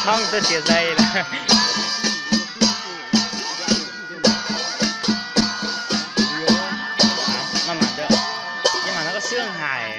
Hnangv duqv jiex nzai lorqc. Mangc, mangc, mangc, mangc naaiv ga'sieqv haic.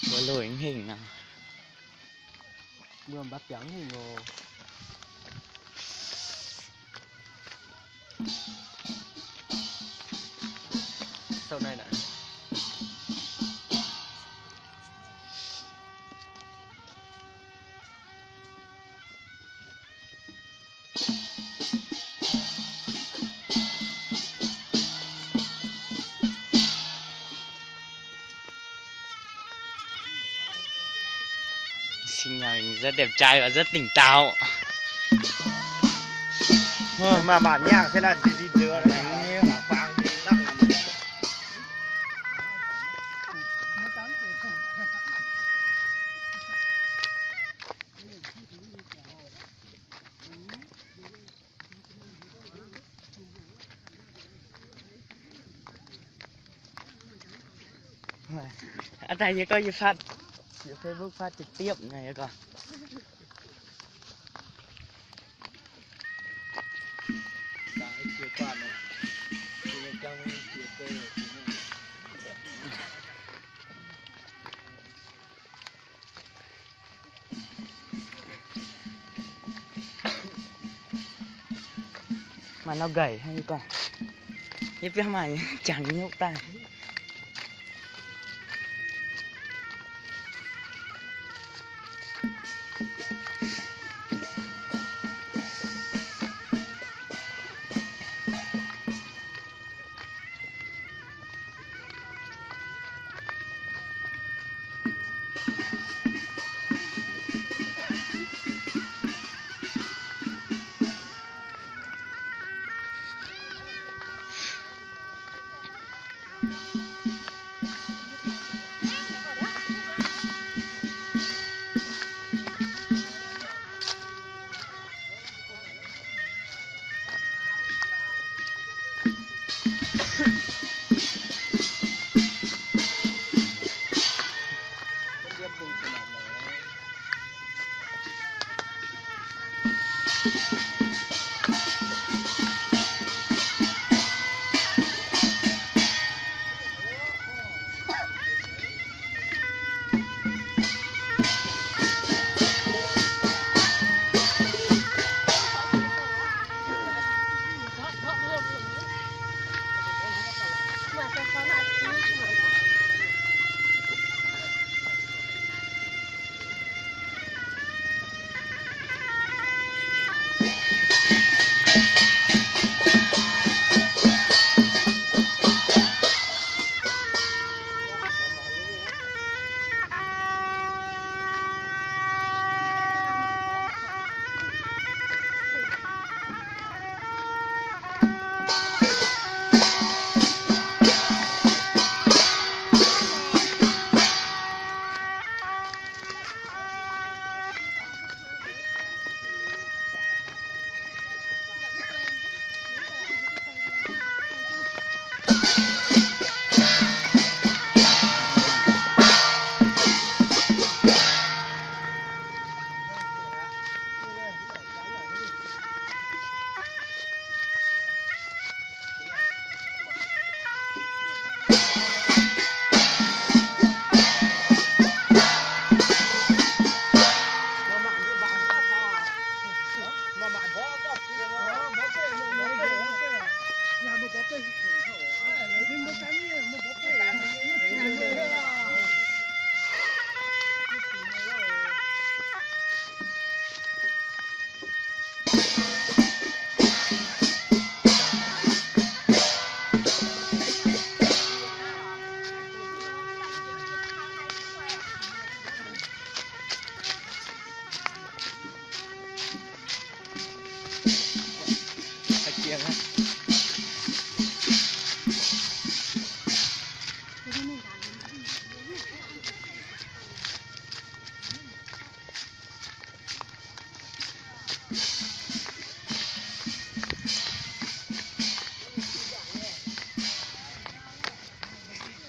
Mbuo loz hingh nor. Mbuo mbatv biaux hingh nor. Sau naaiv naaic. Sinh nhật rất đẹp trai và rất tỉnh táo. Mà bản nhạc thế là gì gì nữa. Aa, daaih yie gorngv yie phát, yie Facebook phát trực tiếp nor yie gorngv. Maaih nor gaic hnangv yie gorngv. Yie biauv maaih jangx nyuqv daaih.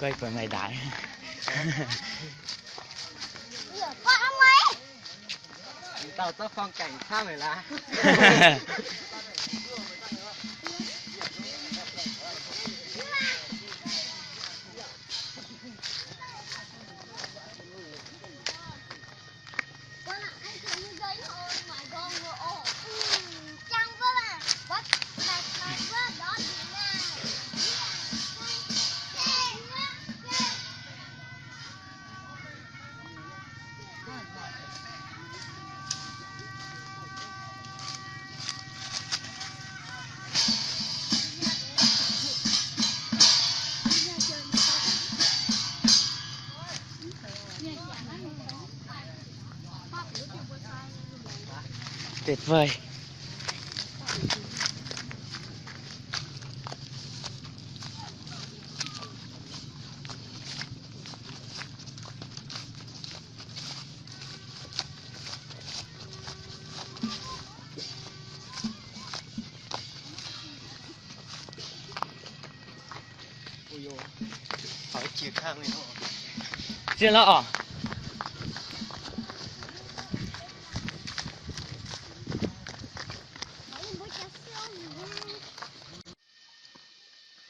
Guai buatc meih ndaix. Dauh zorqv กล้อง gaengh camv meih laaix. Tuyệt vời. Zien lorqc oc.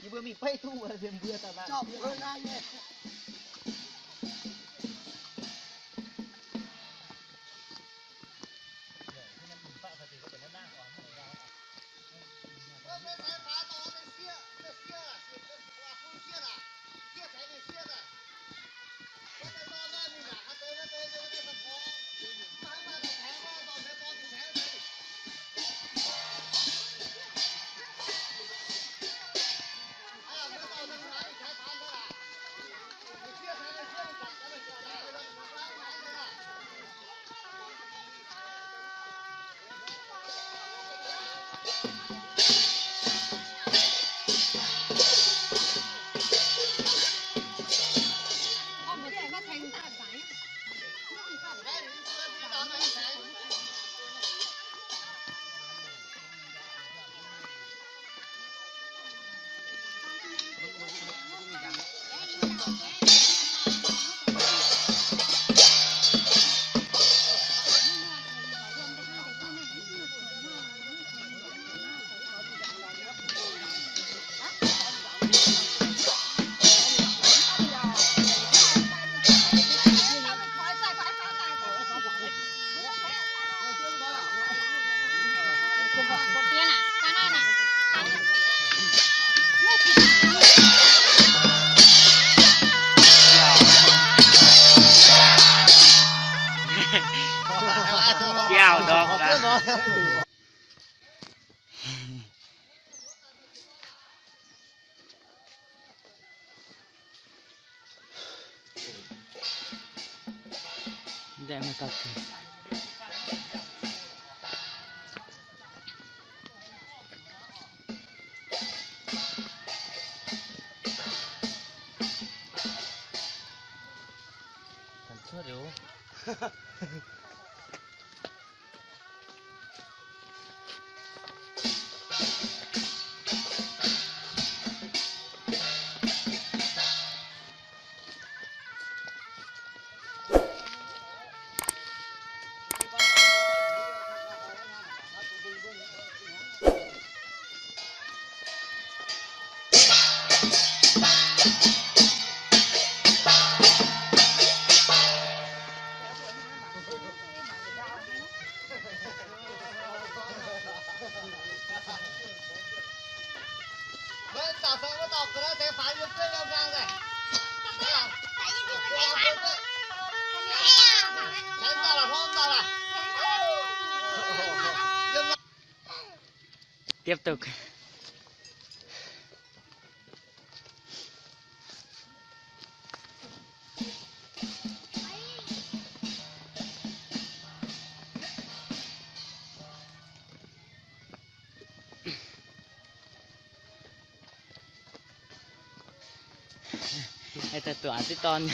Yie mbuo mingh beiv duqv wuov, mbuo daaih Biauv ndorm gaax. Tiếp tục. Ê, taux duqv aav, duqv dorn.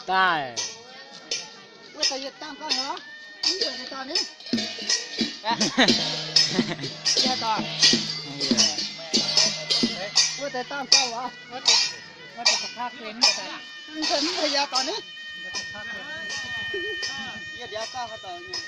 Daaih. Wuov deix yietc dangh gauh hnyouv. Mv nzuonx nyei dorh ni. Yie dorh. Wuov deix dangh gauh oc. Wuov deix, wuov deix da'faam kuinx daaih. Mv nzuonx mv nzuonx yie dorh ni. Yie ndiangx gauh haaix dauh nyei.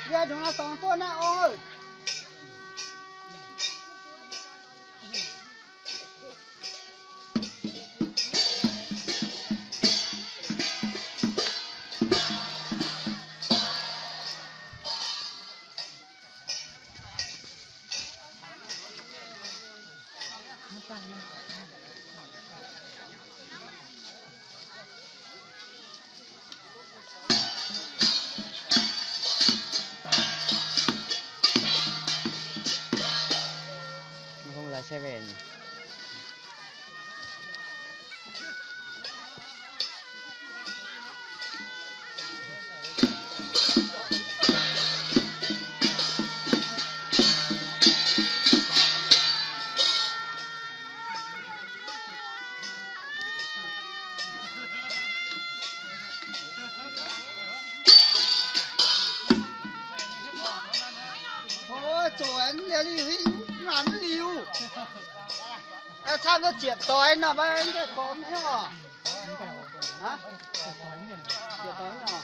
Yie ndongc naaiv dorngx duqv naaiv oc. Không là seven. Ov, zoux aengx liuz, liuz hingv nganc liuz. Camv duqv ziepc doix nor, maiv daaih gormx hnyouv oc. Aa, ziepc doix nor.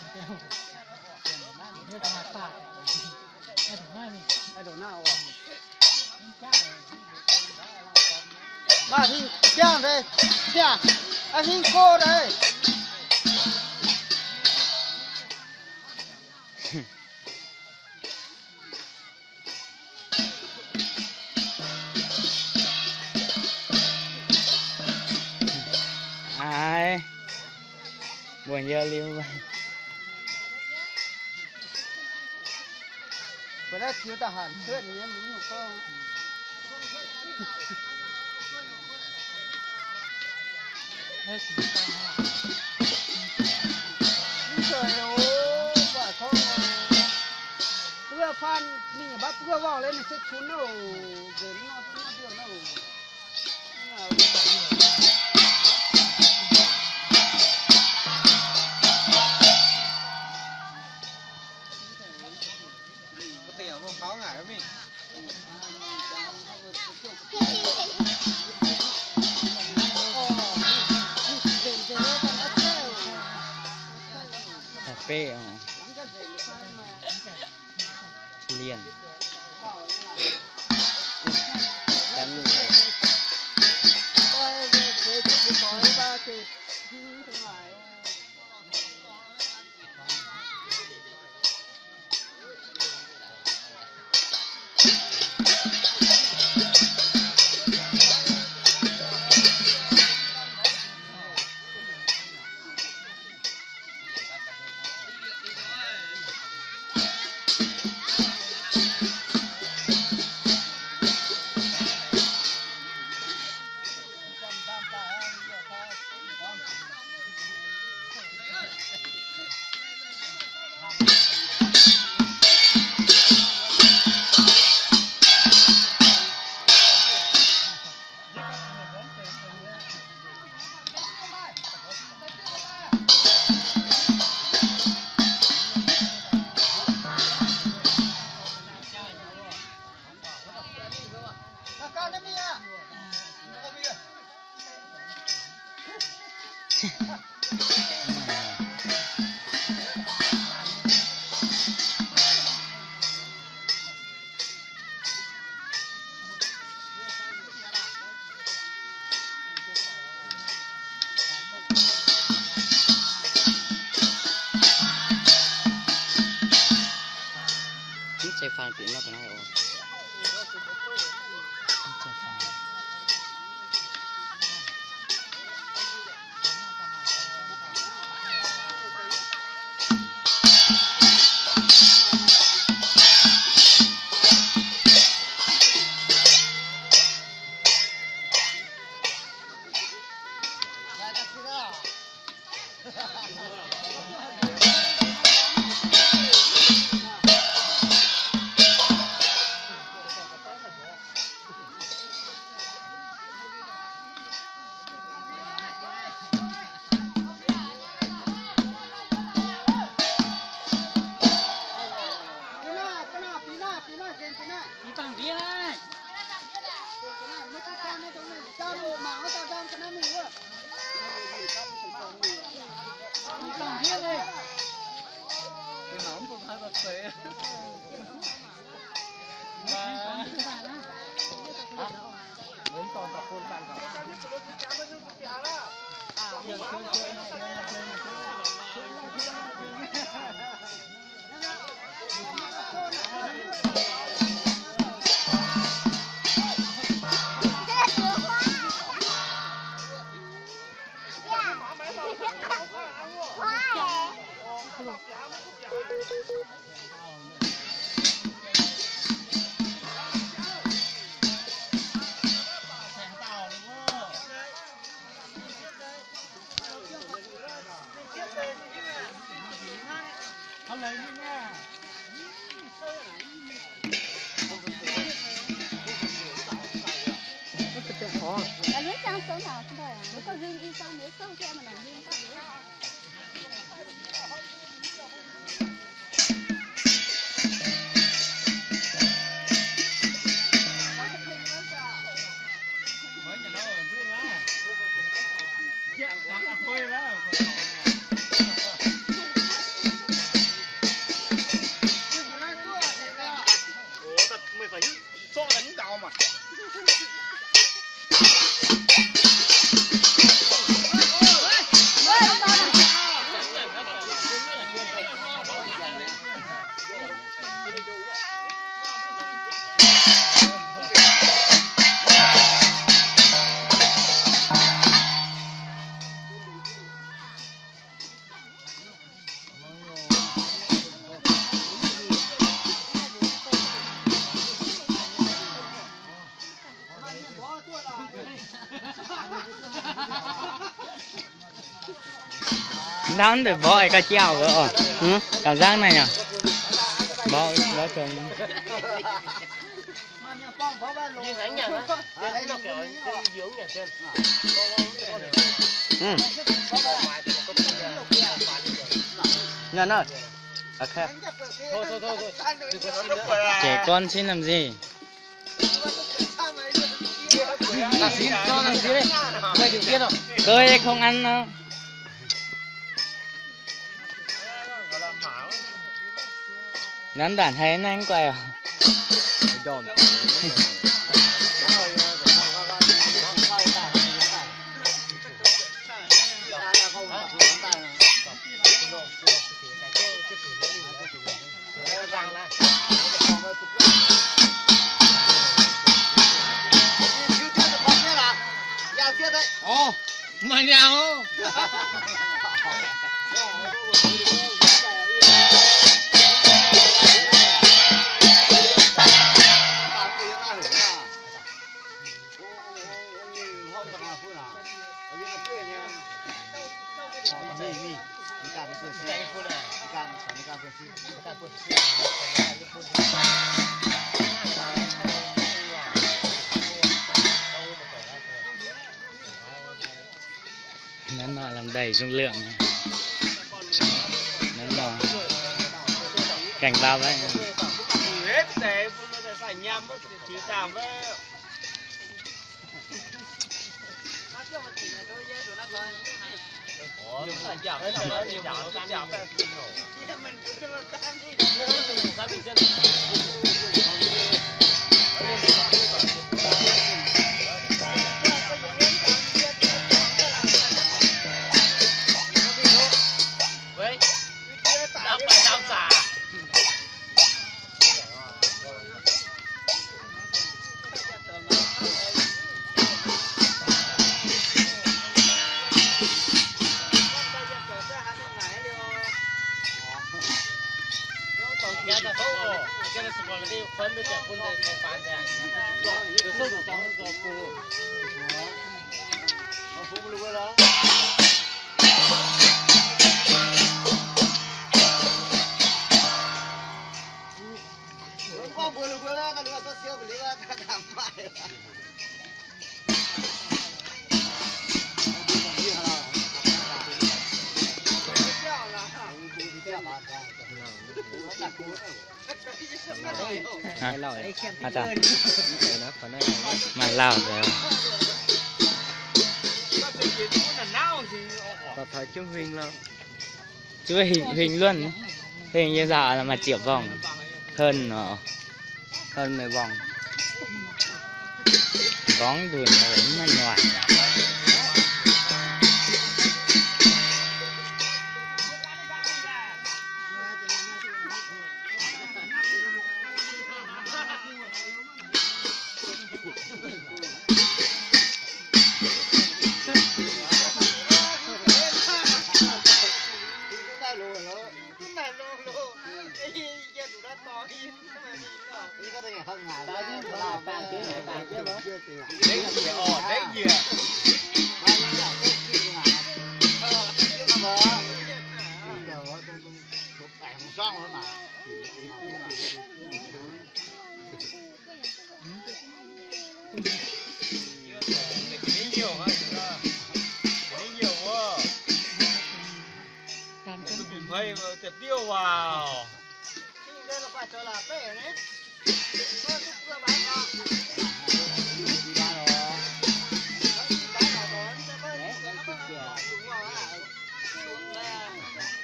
Maaih hingh biangh deix, biangh, hingh go deix. Aav, mbuonx yie liuz. Baac naaiv tiux daaih hanc cuotv nyei, mv nyungc gorngv. Mv zeiz oc, baac gorngv buov faan mingh baav buov worngh leiz ninh se cunx oc, nzengc nor duqv nor diuh nor. Cà phê hả? Liền. Nzangv ndeic mborqv ga'jauh oc. Ga'nzangv naaiv nyei. Mborqv, mborqv dongh. Nyanc naaiv. Jaiv gorn sin lamh nziex. Koi không ăn đâu. Nắn đản hay nắng quay à. Ồ, mày nào? Nắn nọ làm đầy dung lượng. Nắn nọ cảnh báo đấy. Maaih lauh nzengc. Taux, taux Jung Huing lo. Zuov Huing, Huing Luonh, Huing yie nzauh maaih ziepc nborngz, hơn nor, hơn meih nborngz. Gorngv ndunh maiv maaih nyaanh.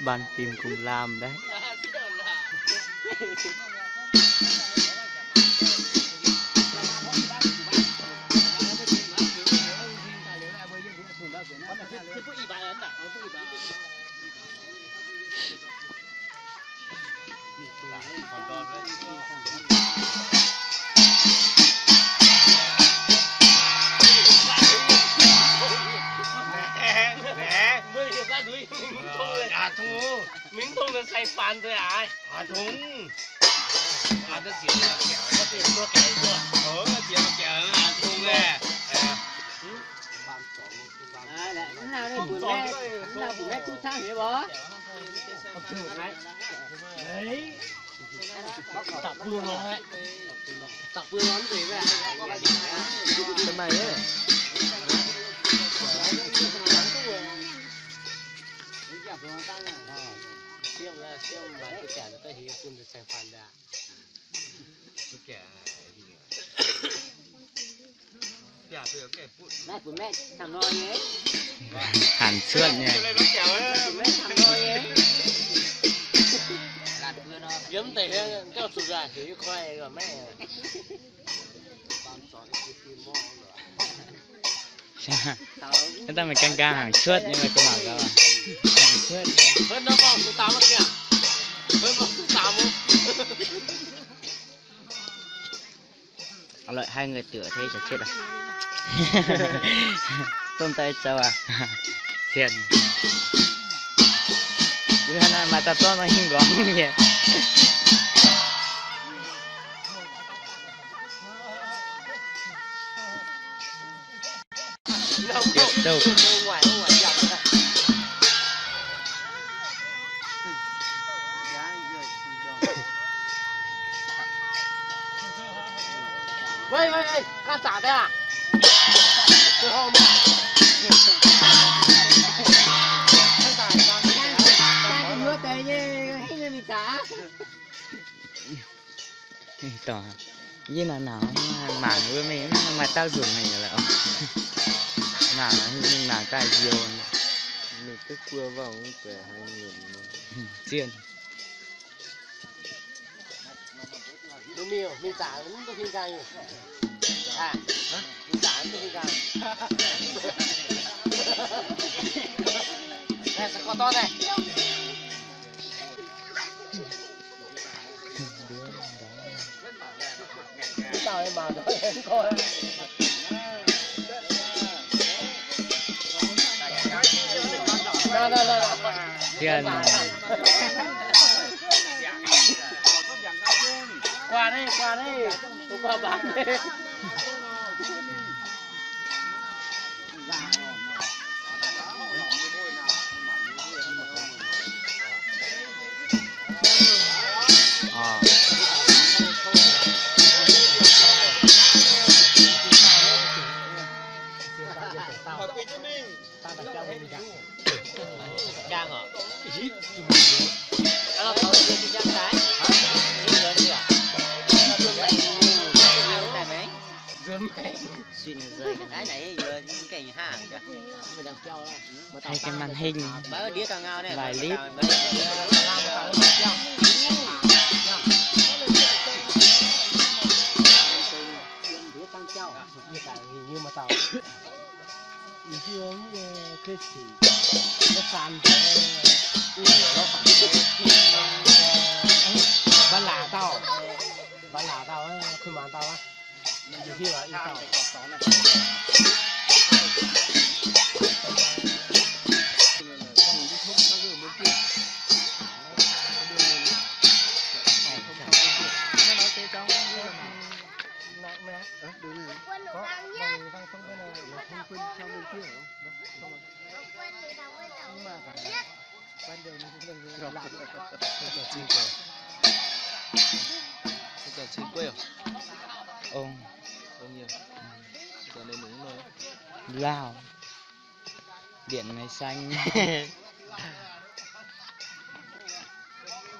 Bàn phím cũng làm đấy. Mingh tong sai faan deix aqv. Hanc cuotv nyei. Dangh meih gan gan hanc cuotv nyei, meih gu'nguaaic gaax. Hanc cuotv. Lorqc, hai người tựa thế chả chết à? Tôm tay châu à? Thiện. Ih hnoi maaih dauh zorqv nor hingh lorngx nyei. Tiếp tục. Ê, ê, ê, kaav zaqc daaih aqv. Dorh, yie naaic nauz mangc wuov mingh, maaih dauh nzunc haic lorqc. Naaic, ninh naaic daaih nziou. Ninh duqv buo worngh mv baac haaix nyungc. Zienh. Mingh zaangc mv duqv fing gaang. Mingh zaangc mv duqv fing gaang. Qua đây, qua đây. Qua bán đây. Thay cái màn hình vài lít. Bắn lả tao, bắn lả tao, khuyên màn tao á. Ong. Lao. Điện máy xanh.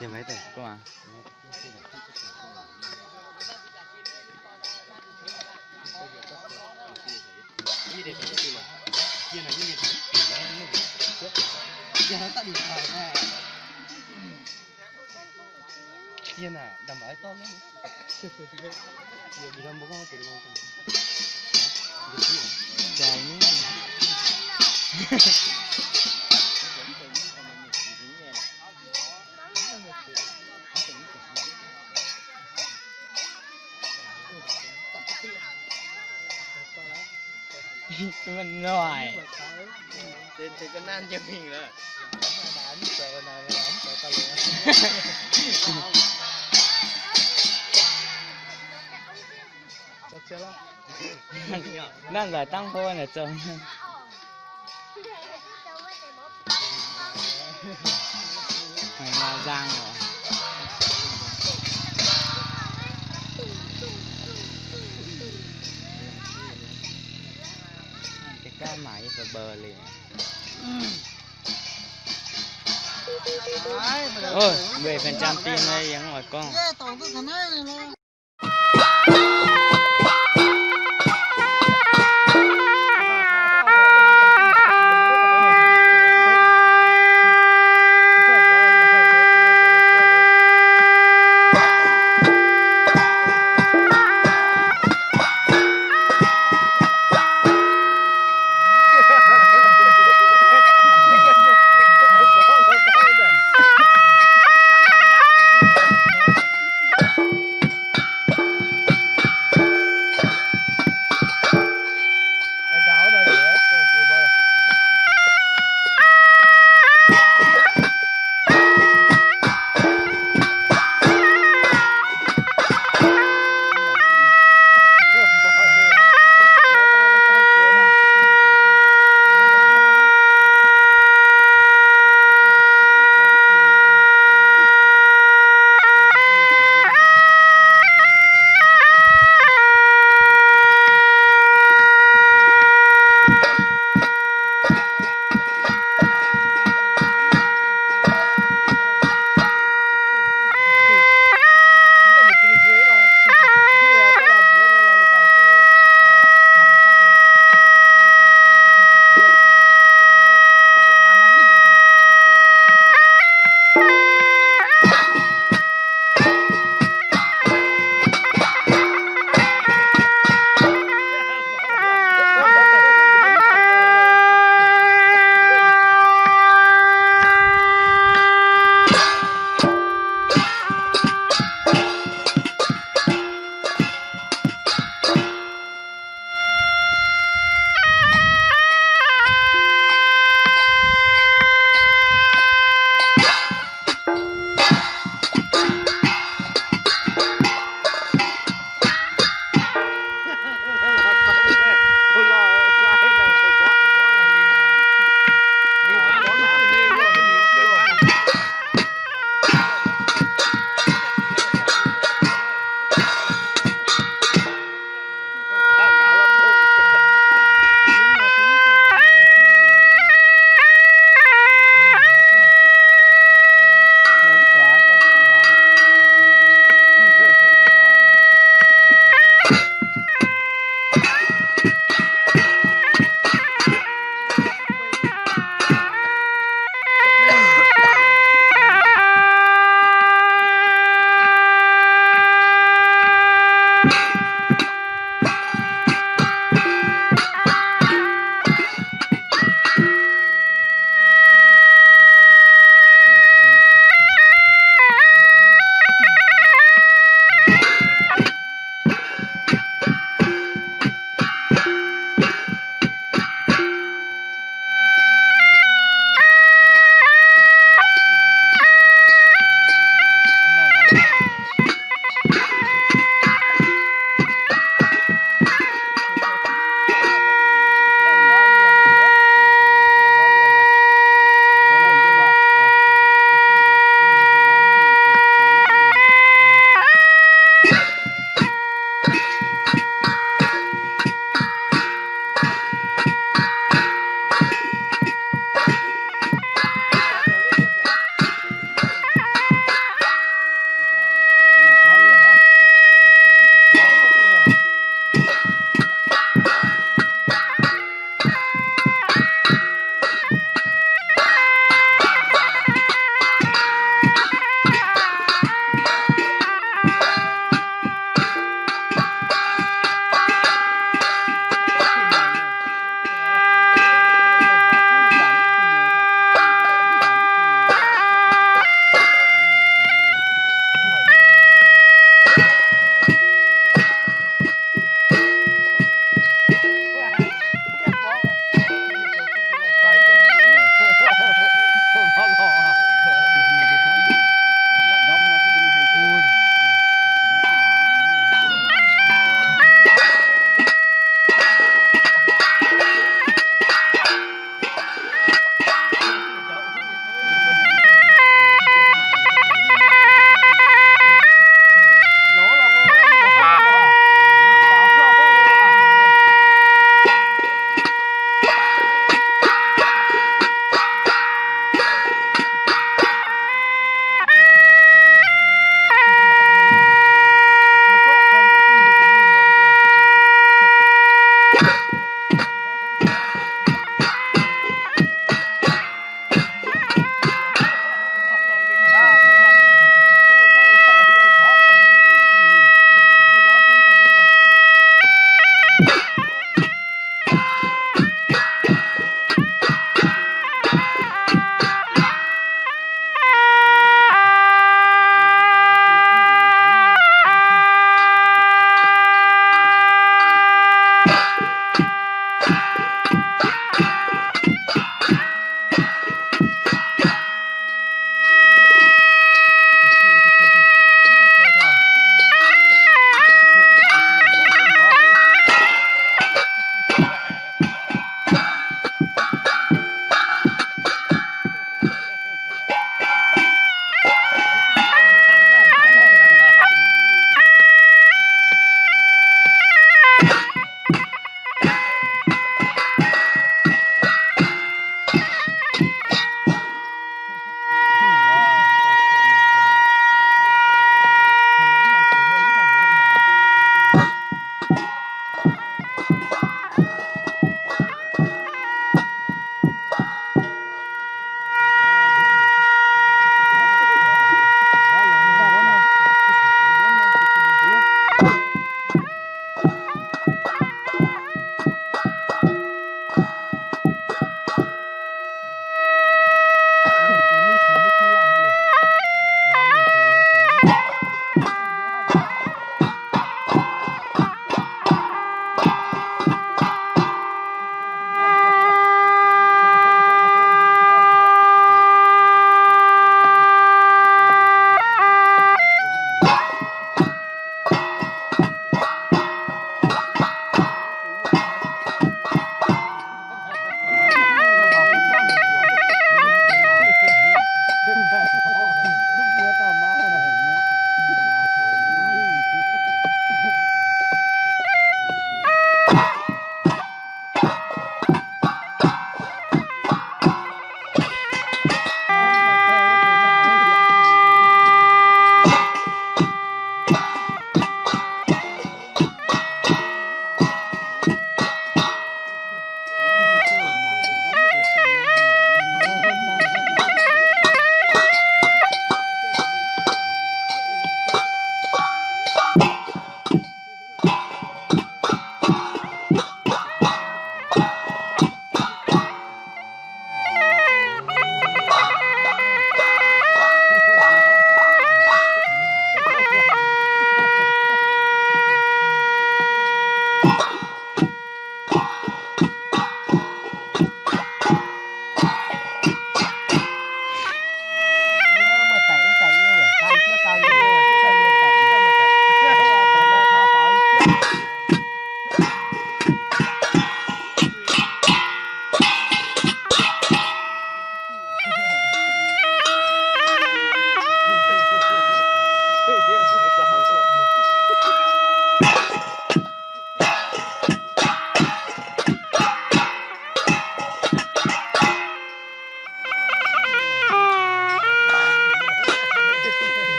Điện máy xanh. Cơ mà. Tiền à, đảm bảo to lắm. Dài nữa. Mv noic. Thế, thế có nan cho mình là. Nanv nzaic dangv hlo naaic zoux. Mangc nzang oc. Cái cá mải với bờ bờ liền. Ôi, mười phần trăm pin đây, vẫn còn.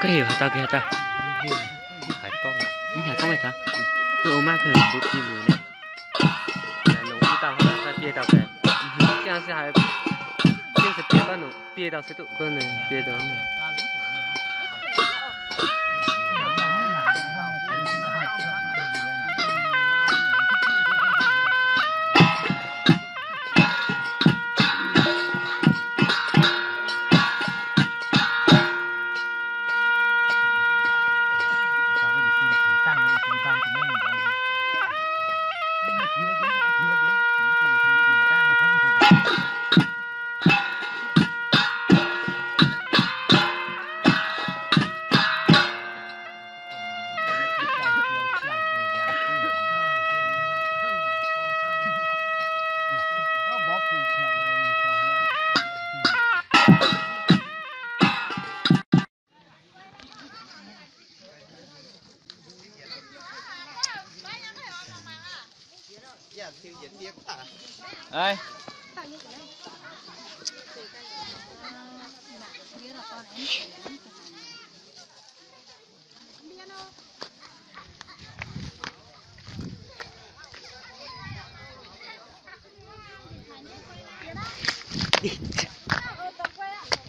Ga'heuc haaix dauh, ga'heuc haaix dauh? Mv haiz gorngv meih taux. Duqv maiv keuv mbuo pin mbuo naaiv. Longc wuov dauh hnangv naaic, biei dauh baeqc. Giang se haiz, giang se biei dauh nor, biei dauh se duqv, biei dauh.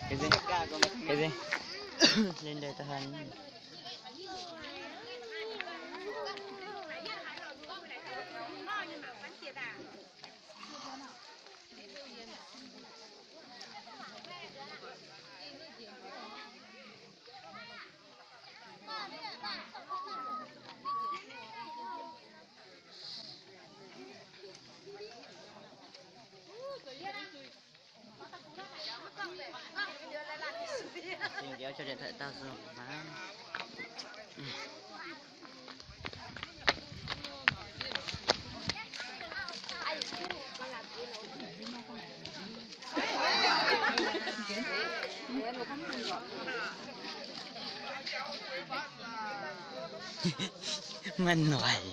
Cái gì? Cái gì? Lên đây tao hàn. Xin kéo cho điện thoại tao dùng mà. Manh noic.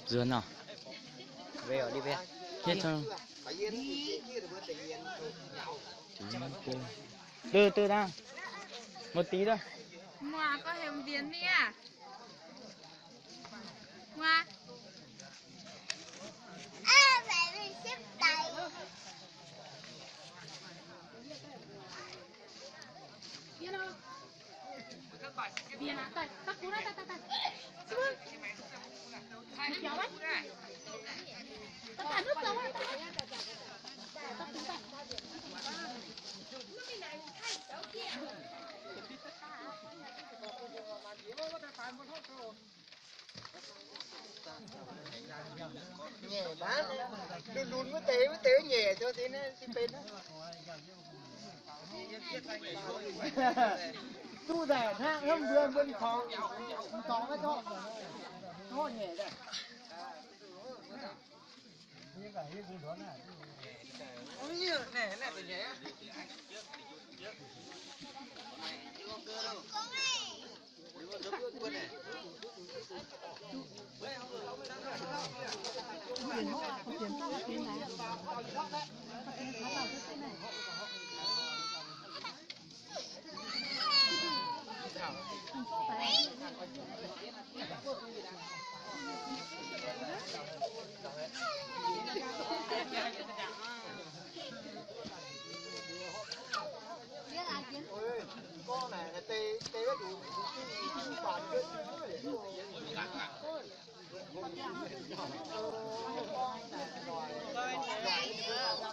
Nzuonx nor. Hietv cong. Dø, dø dangh. Một tí thôi. Muoz, con heo mbienx ni aqv. Muoz. Nyei maiv, lunx lunx wuov deix, wuov deix nyei, zoux deix naaiv se benx. Duqv daaih hnangv, hnangv mbuo, mbuo m'nqorngv, m'nqorngv maiv torqv, torqv nyei daaih.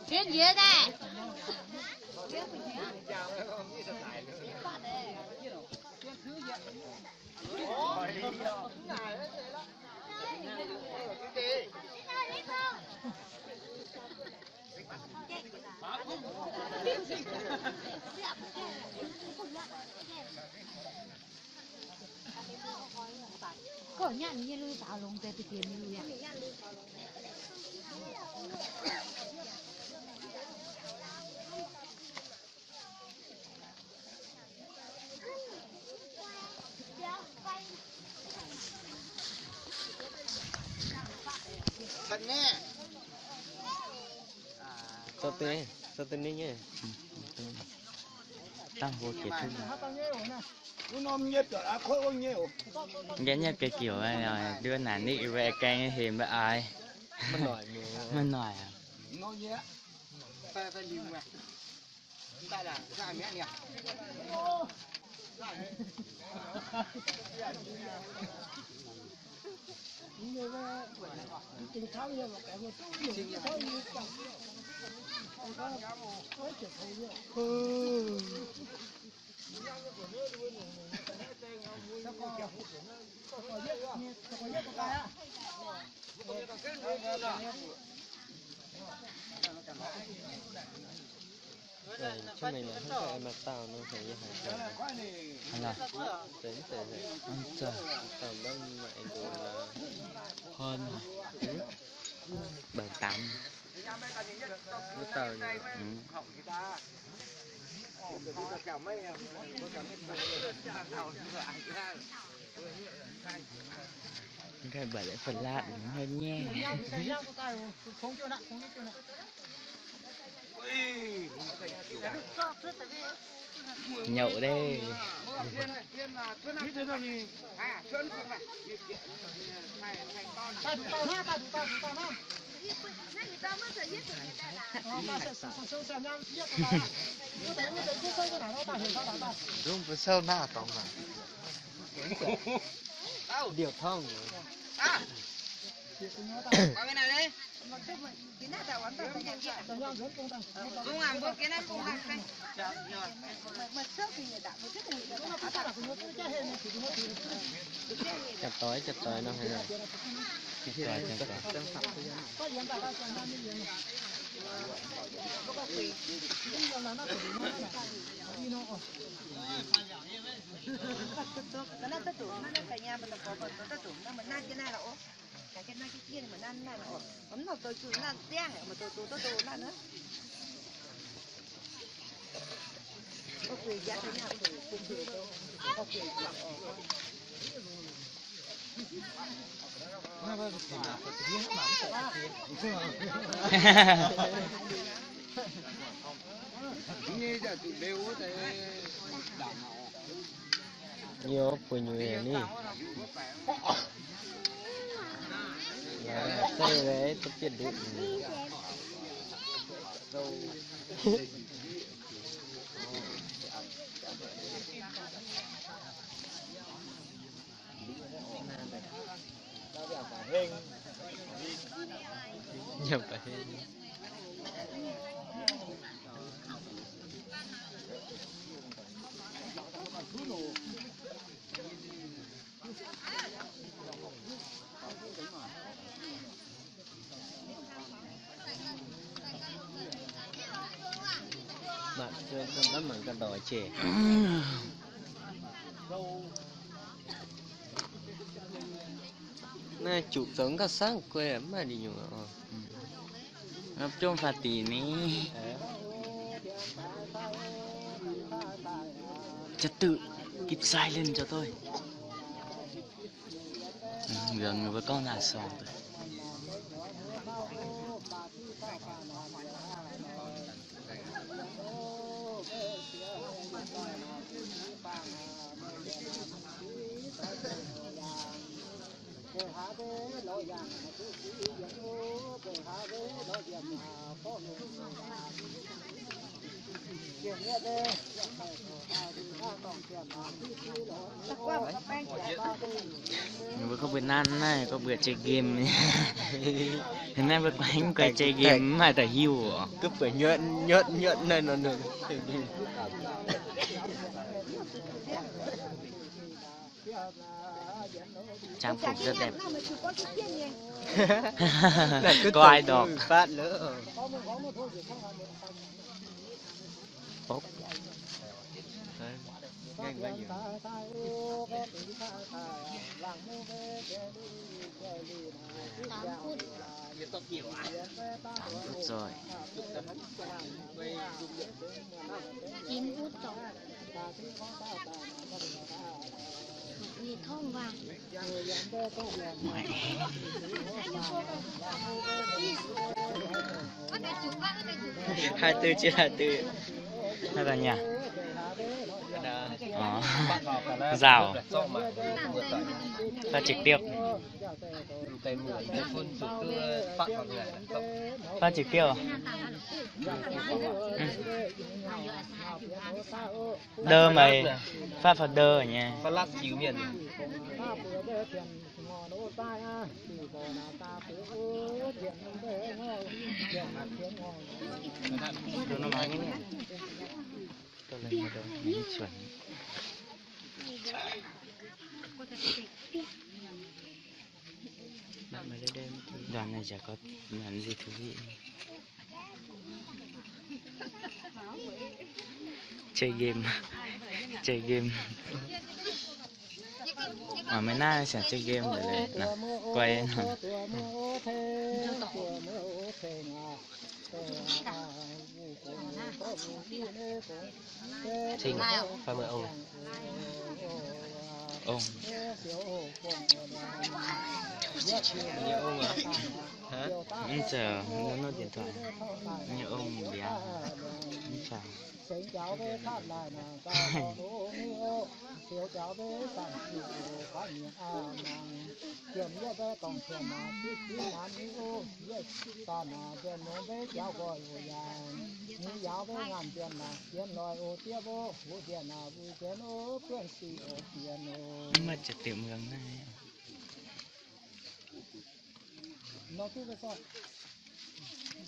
Chiến dữ thế. Kov nyanc nyei lui faaux longx deix, deix dien nyei lui aqv. Dangh hlo jiex duqv. Nqaeqv nyei biauv-giuc, nduov naaic nitv wuov gaeng nyei hemx mbuo aix. Maiv noic aqv. Ih, cuotv mengh naaic hnangv ga'naaiv dauh nor, heuc yie haiz deix, deix, deix, dauh mv maaih aengx nqox nor. Hon, bảy tám. Wuov dauh nyei. Mv gai buatc la'fun laatv mv nyei. Nhouc deix. Nzung mbuo souv naaiv dorngx aqv. Liouh torngv. Janx-doix, janx-doix nor haaix. Janx-doix, janx-doix. Nyob bun nyuoz ni. Zeiv lai duqv jienv nduqc. Nyiemc ba'heng. Mangc ga'ndorc jiex. Naaiv zuqc zoux gauh saangv guai mv maaih lih nyungc oc. Jomv faah dingc ni. Trật tự, keep silent cho tôi. Mbuo gorngv naaic suangx deix. Mbuo gorngv mbuo nanv naaiv gorngv mbuo chơi game. Naaiv mbuo guai, guai chơi game mv maaih daaih hiuv oc. Cứ phải nhớt, nhớt, nhớt này nó được. Trang phục rất đẹp. Có ai đọc. Phát nữa. Ốp. Đấy. Nhanh quá nhỉ. Tám phút. Tám phút rồi. Chín phút rồi. Hai mươi tư trên hai mươi tư. Nó là nhà. Ờ. Rào. Phát trực tiếp. Phát trực tiếp à? Đơ mày phát vào đơ nhỉ? Đoạn này chả có đoạn gì thú vị. Chơi game. Chơi game. Ở mấy nay sẽ chơi game để, để quay. Thịnh, phải mời ông này. Ông. Ông à? Hả? Bây giờ nó nói điện thoại. Như ông béo. Không phải. Mv baac za'gengh mv nangh. Ov, ga'dorn, ga'dorn, ga'dorn, ga'dorn,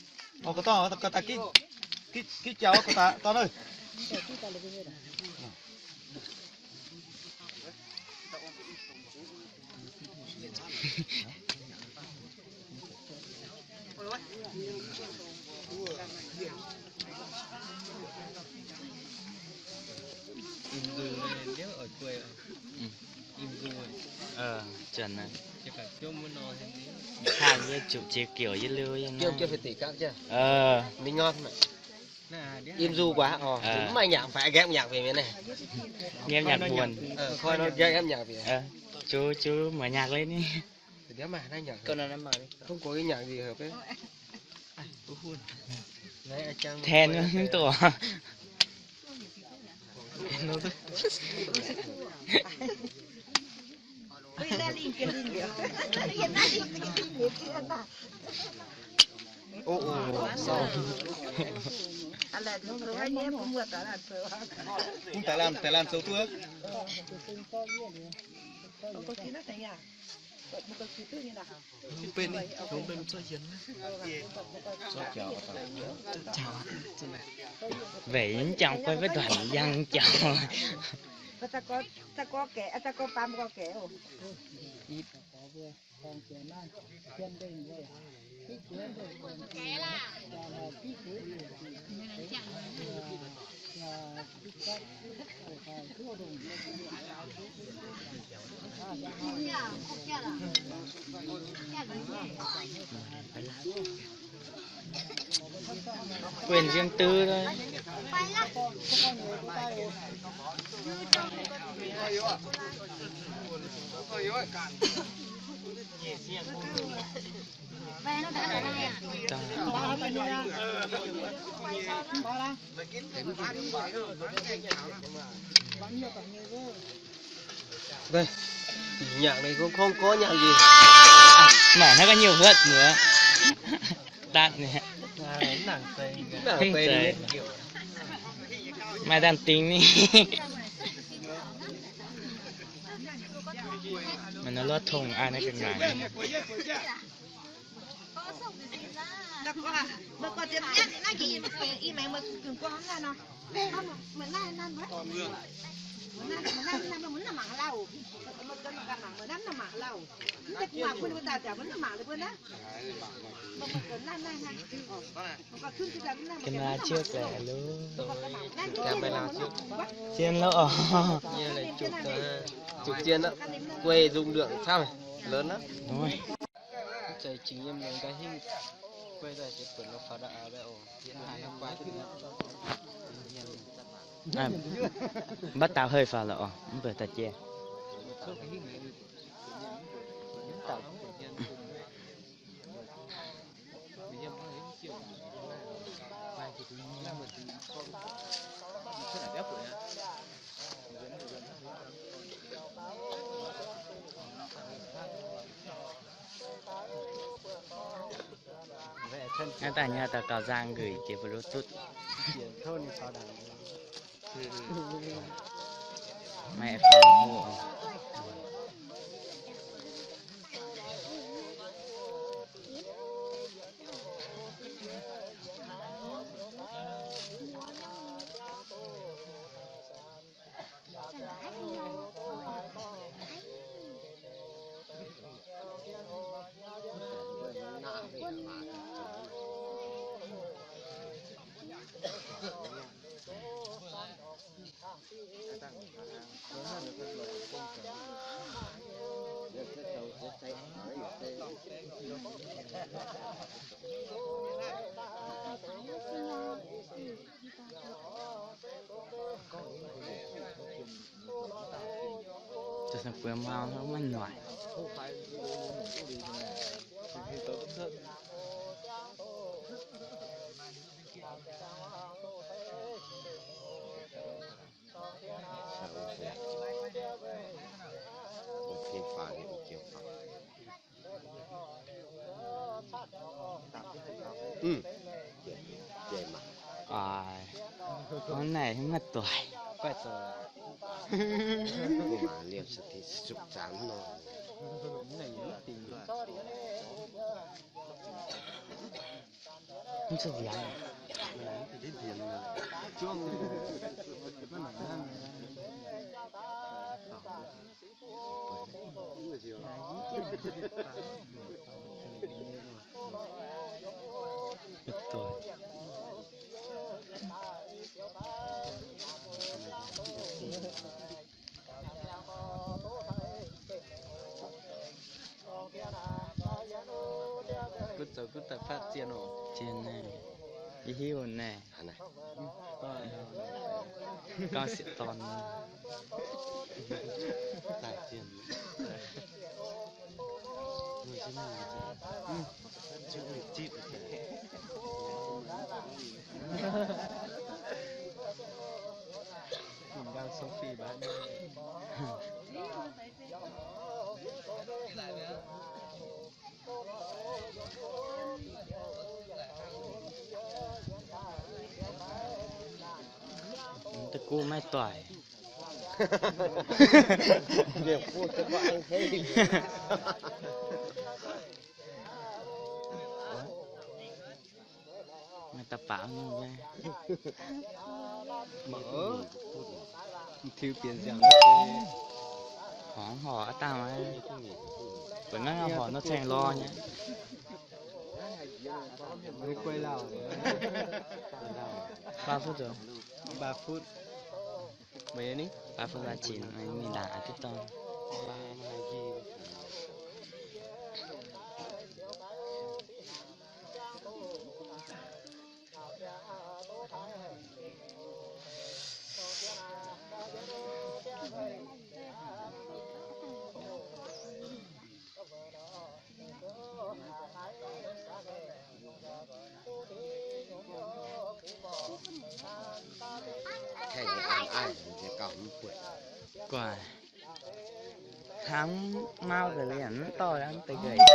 ga'dorn, ga'dorn. Im gu liuz, liuz oix guei. Im gu. Ov, zanc naaiv. Kaav yie zuqc jiex giouc yie liuz yie naaiv. Im gu guaax oc, mv maaih nyanc fai gaeqv nyanc fai mienh naaiv. Nyiemv nyanc buonc. Zuqc, zuqc muoz nyanc leiz ni. Than mv doqc. Mv daaih lamh, daaih lamh zoux duqv. Weic mv jangx guai wuov nduqc yangh jaux. Quyền riêng tư thôi. Đây, nhạc này không, không có nhạc gì. Mải nó có nhiều vượt nữa. Tắt nè. Nặng tay. Nặng tay. Mày đang tính đi. Mà nó lót thùng ai nó cần ngại. Camera trước lẹ lúm. Camera trước. Chiến lắm. Như là chụp, ờ, chụp chiến đó. Quay dung lượng sao này? Lớn lắm. Đúng rồi. Chạy trình em này cái hình quay đây thì quần nó phá đã đây ổ. À, bắt tao hơi phá lắm ổ. Không phải ta chê. Naaiv daaih nyei daux gaux nzang nquih jiex Bluetooth. Maiv iPhone hoqv. Zuqc buonc mau maiv noic. Aa, naaiv maiv doic. Mv zuqc nziaamv. Gunv zoux gunv daaih faatv zien oc. Zien naaiv, yie hiuv naaiv. Gauh sieqv dorn. Da'guv maiv doic. Maaih da'baac nor. Tiux bieqc nziaauc, horngz horc aav dangh maiv, buatc maiv horc nor caengx lorz nyei. Ba phút zoux. Ba phút. Ba phút ba cin, mingh laangc aqv duqv dorng. Guai. Hnangv mauv ga'lien mv dorh mv deix ga'naaiv.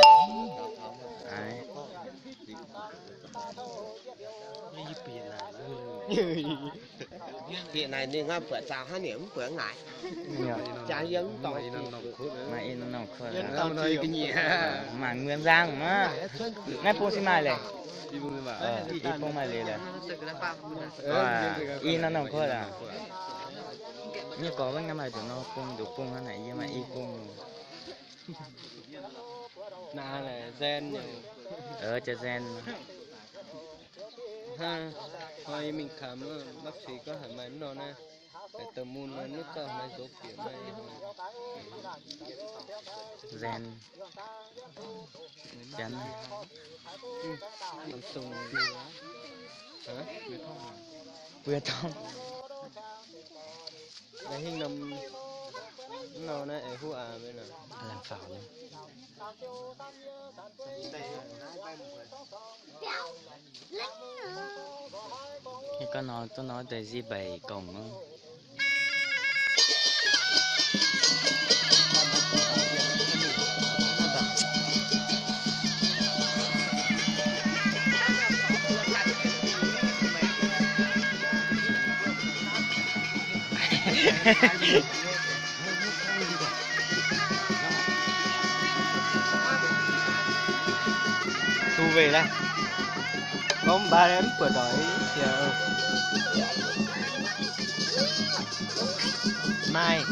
Bieqc naaic ninh buatc zaux hnangv ninh mv buatc ngaaic. Jaax yie mv dorngc. Maaih in norm kuotv, maaih muonz nzang maiv. Naaiv bung se maaih leiz. I bung maaih leiz lorqc. I norm kuotv aqv. Nyei gorx wuov naaiv maaih nduqc norm bung, nduqc bung hnangv naaic, yie maaih i bung. Naaiv laaix nzaen nyei. Ov, jaax nzaen. Hnangv hnoi yie mingh kamx, bác sĩ gorngv haaix maaih mv nor naaiv, haaix deix mun naaiv, mv dauh haaix zoux bieqc maaih nzaen. Janx. Buo tong. Hingh norm Mv nor naaiv eix huv aac mv nor. Laanh faaux nyei. Gorngv nor, duqv nor deix nzie mbaic gongc nor. Thu về leh. Gorngv mv baac mv buatc doic. Maaih.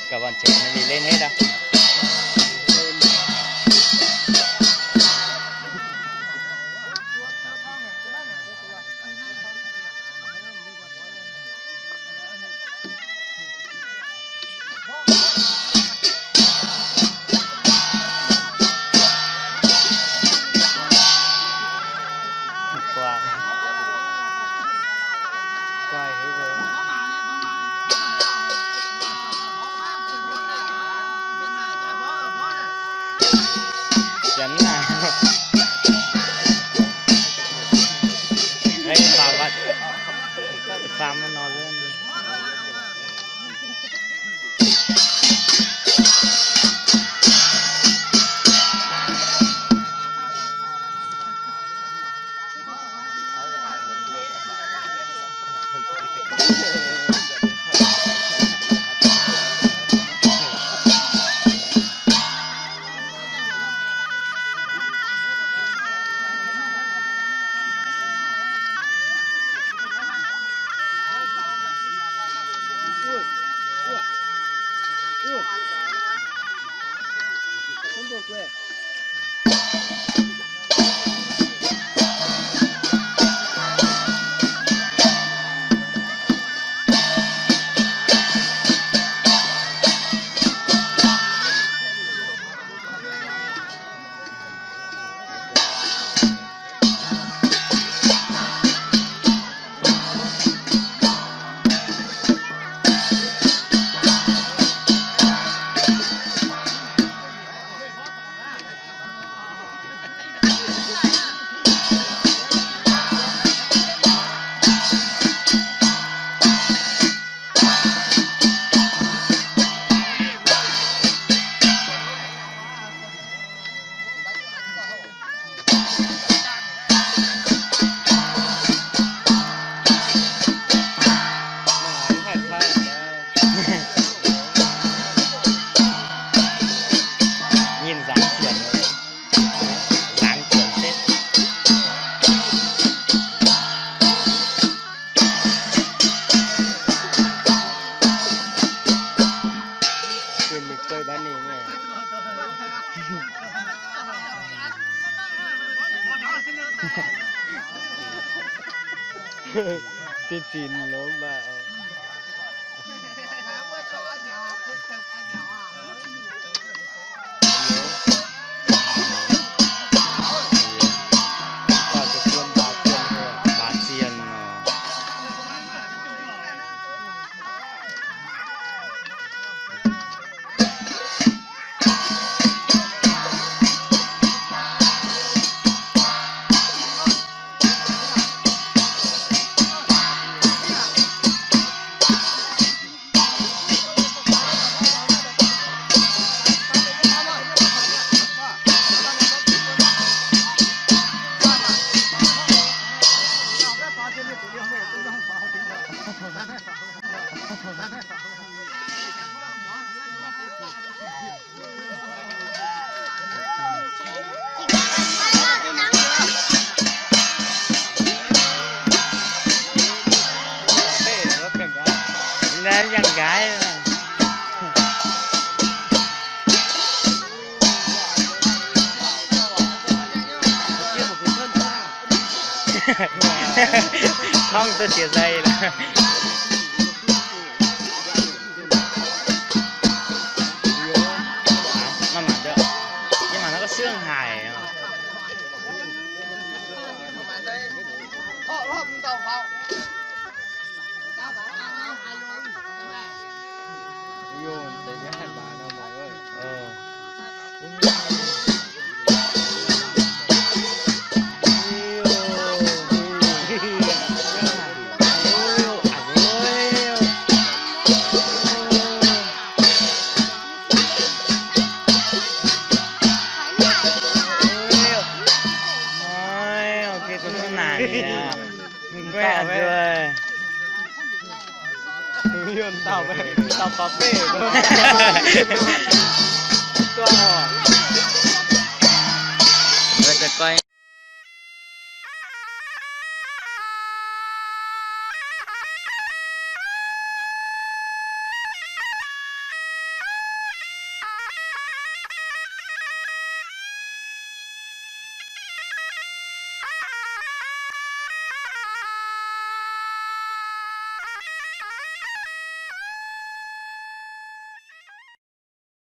Cả bọn trẻ nó đi lên hết à? Dinh zinx lov mbaah. Yangh nqaaix. Hnangv duqv jiex nzai lorqc. Mangc mangc, yie mangc naaiv ga'sieqv haic. Ôi, ok, tôi không nản gì à. Mừng quay à rồi. Yun tau, tau có phê. Tua. Người ta coi.